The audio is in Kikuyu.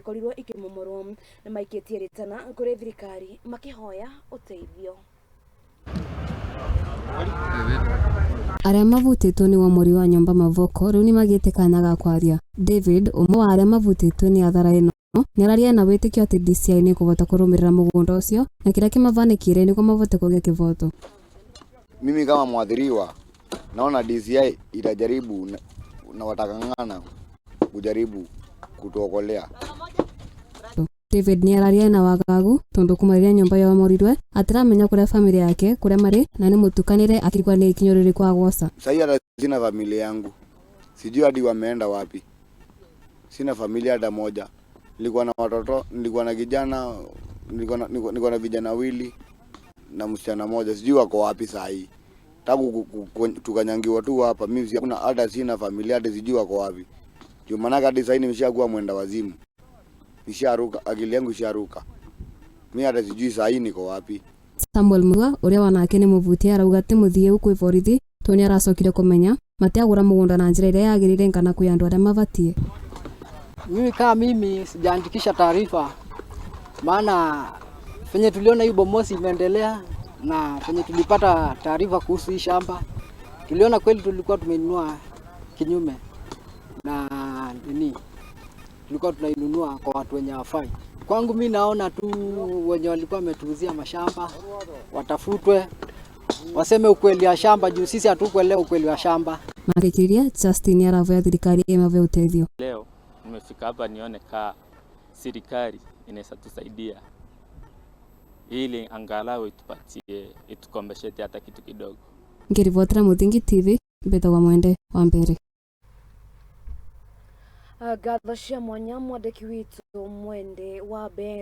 ikorirwo ikĩmomorwo. Nĩ maikĩtie rĩtana kũrĩ thirikari makĩhoya ũteithio. Arĩa mavutĩtwo nĩ womori wa nyũmba Mavoko rĩu nĩmagĩte kanya ga kwaria. David, ũmwe wa arĩa mavutĩtwo nĩ athara ĩno, nĩararia ena wĩtĩkio atĩ DCI nĩkũvota kũrũmĩrĩra mũgũnda ũcio na kĩrĩa kĩmavanĩkĩire nĩguo mavote kũgĩa kĩvoto. Mimi kama mwathiriwa naona DCI itajaribu na watakang'ana kujaribu kutuokolea. David nĩararia ena wagagu tondu kuma rĩrĩa nyũmba yomorirwe atiramenya kũrĩa famĩlĩ yake kũrĩa marĩ na nĩ mũtukanĩre akĩrigwo nĩ ikinya rĩrĩkũ agwoca. Sahii hata sina familia yangu, sijui hadi wameenda wapi. Sina familia hata moja. Nilikuwa na watoto, nilikuwa na kijana, nilikuwa na vijana wawili na msichana moja, sijui wako wapi saa hii. Tangu tukanyangiwa tu hapa, mimi hakuna hata sina familia hata sijui wako wapi. Ndio maana hadi sasa nimeshakuwa mwenda wazimu. Nisharuka, akili yangu isharuka. Mimi hata sijui saa hii niko wapi. Samuel Mutua ũrĩa wanake nĩ mũvutie arauga atĩ mũthieu kwĩ borithi tondũ nĩaracokire kũmenya matiagũra mũgũnda na njĩra ĩrĩa yagĩrĩire kana kwĩ andũ arĩa mabatie. Mimi kama mimi sijaandikisha taarifa, maana venye tuliona hii bomosi imeendelea na venye tulipata taarifa kuhusu hii shamba, tuliona kweli tulikuwa tumeinunua kinyume na nini, tulikuwa tunainunua kwa watu wenye hawafai. Kwangu mi naona tu wenye walikuwa wametuuzia mashamba watafutwe, waseme ukweli wa shamba, juu sisi hatukuelewa ukweli wa shamba. Makĩkĩria Justin nĩaravoya thirikari ĩmave ũteithio. Leo nimefika hapa nione kaa serikali inaweza tusaidia ili angalau itupatie itukombeshete hata kitu kidogo. Ngĩribotera Mũthingi TV mbĩtagwo Mwende wa Mbere. Ngatho cia mwanya mwandĩki witũ Mwende wa Mbere.